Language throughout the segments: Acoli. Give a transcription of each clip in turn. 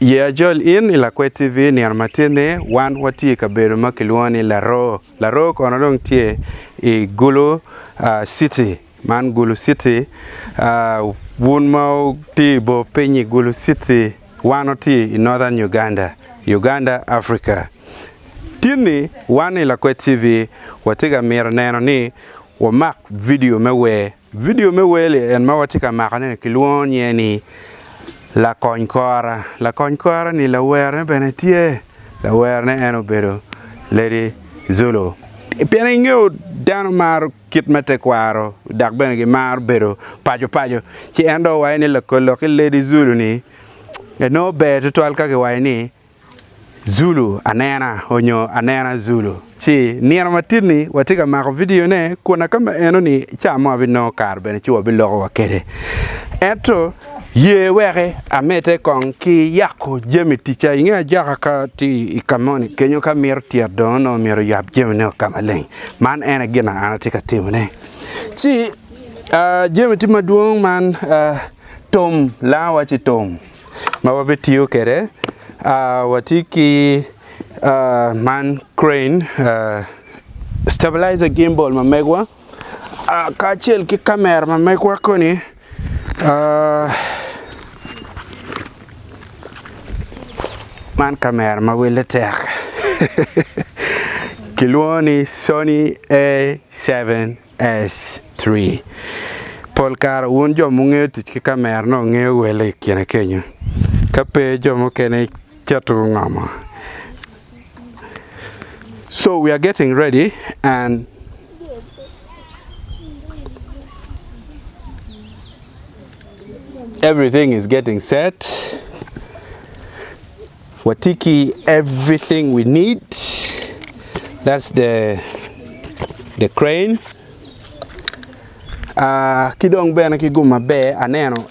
Ye ajol in i Lakwed TV nino matin-ni, wan watye i kabedo ma kilwongo ni Laroo. Laroo kono dong tye i Gulu City, man Gulu City, wun ma wutye i bor piny i Gulu City, wan watye i Northern Uganda, Uganda Africa. Tin-ni wan i Lakwed TV watye ka mito neno ni wamak vidio me wer. Vidio me wer-li en ma watye ka makone-ni kilwongo nyinge ni Lakony Kora. Lakony Kora-ni lawerone bene tye, lawerone en obedo Lady Zulu. Pien ingeyo dano maro kit me tekwaro dok bene gimaro bedo paco paco ci en dong owaco ni lok ki Lady Zulu-ni enongo ber tutwal ka kiwaco ni Zulu anena onyo anena Zulu ci nino matin-ni watye ka mako vidio ne kun ka ma eno ni ca mo abinongo kare bene ci wabiloko wa kwede ento ye weki amedde kong ki yako jami ticca inge ajaka ka tye i ka moni kenyo ka mito tyet dong onongo myero oyab jamine ka maleng man en aye gin ma an atye ka timone ci jami tye madwong man tum langa waci tum. ma wabitiyo kwede watye ki man crane stabilizer gimbal ma megwa kacel ki kamera ma megwa koni man kamera ma welle tek kilwongo ni Sony A7. S3. Pol kare wun jo mungeyo tic ki kamera nongo wungeyo wele i kine kenyo. Ka pe jo mukene cito gungomo. So we are getting ready and everything is getting set. Watye ki everything we need that's the the crane ki dong bene ki gum maber aneno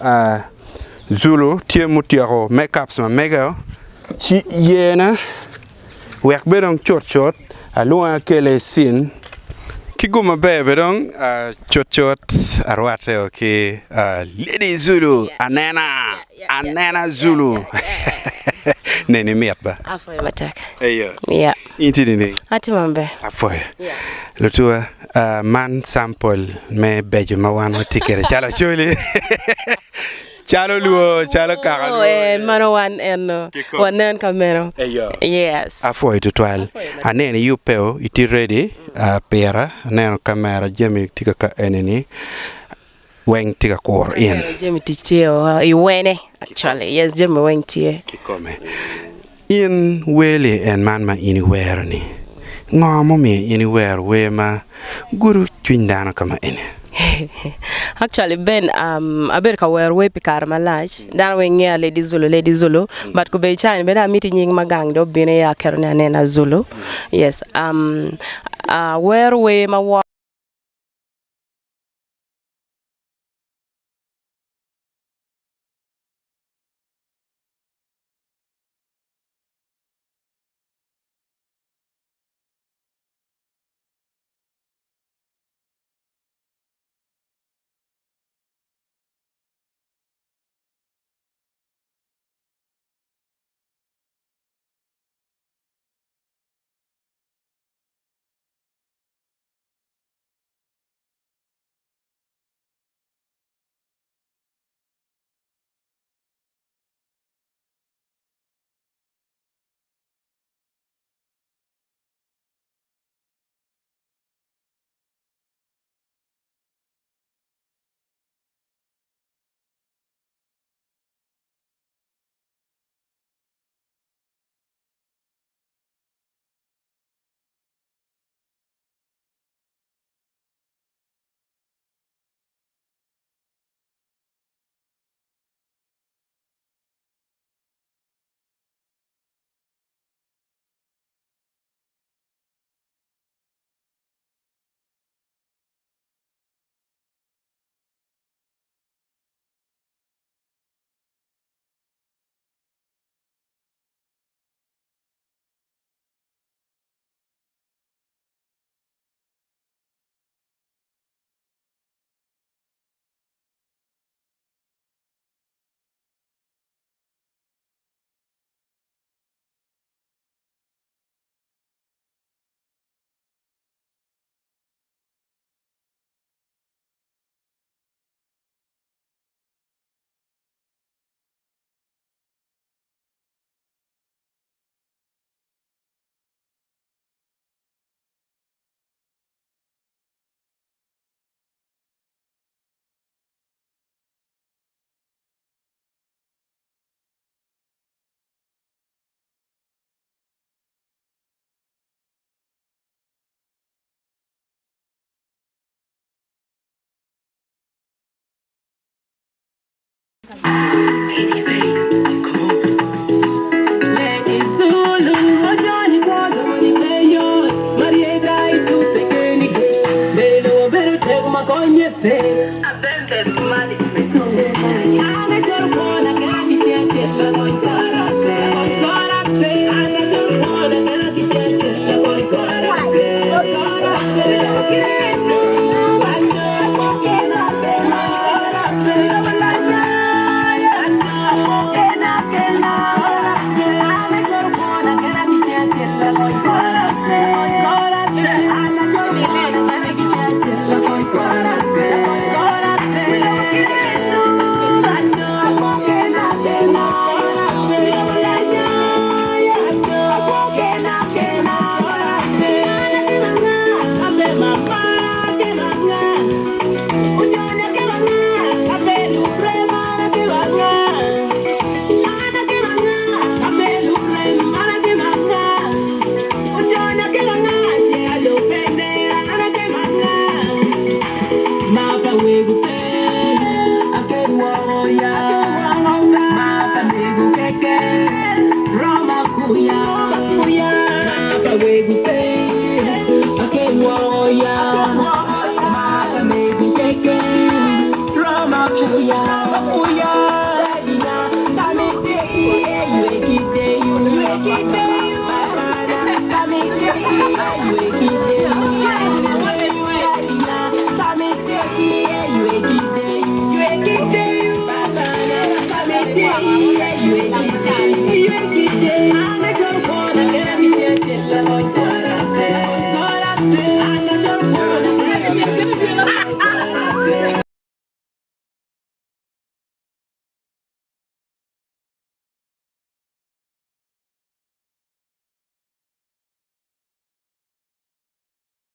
Zulu tye mutyeko make ups ma mege ci yene wek bene dong cut cut alwonge akele i cin ki gum maber bene dong cut cut arwatte ki Lady Zulu anena. Anena Zulu neni mit ba. Apwoyo matek. Eyo. Yeah. In tye nining? Atye maber. Apwoyo. Yeah. Lutuwa, uh, man sample me beco ma wan watye kwede calo Acholi. calo luo, calo kaka luo. Eh, mano wan eno. Wanen ka meno. Eyo. Yes. Apwoyo tutwal. Aneno iyubbeo, itye ready uh, pira. Aneno kamera jami tye ka ka enini. weng tye ka kuro in. Jami tic tye o i wene actually yes jami weng tye. Kikome. In weli en man ma in iwero ni ngo mumiyo in iwero wer ma gudo cwiny dano ka ma eni? Actually Ben um, abedo ka wero wer pi kare malac dano weng ngeya Lady Zulu Lady Zulu but kobedo i caa ni bene amiti nying ma gang dong obino iye aketo ni anena Zulu yes um, awero wer ma woro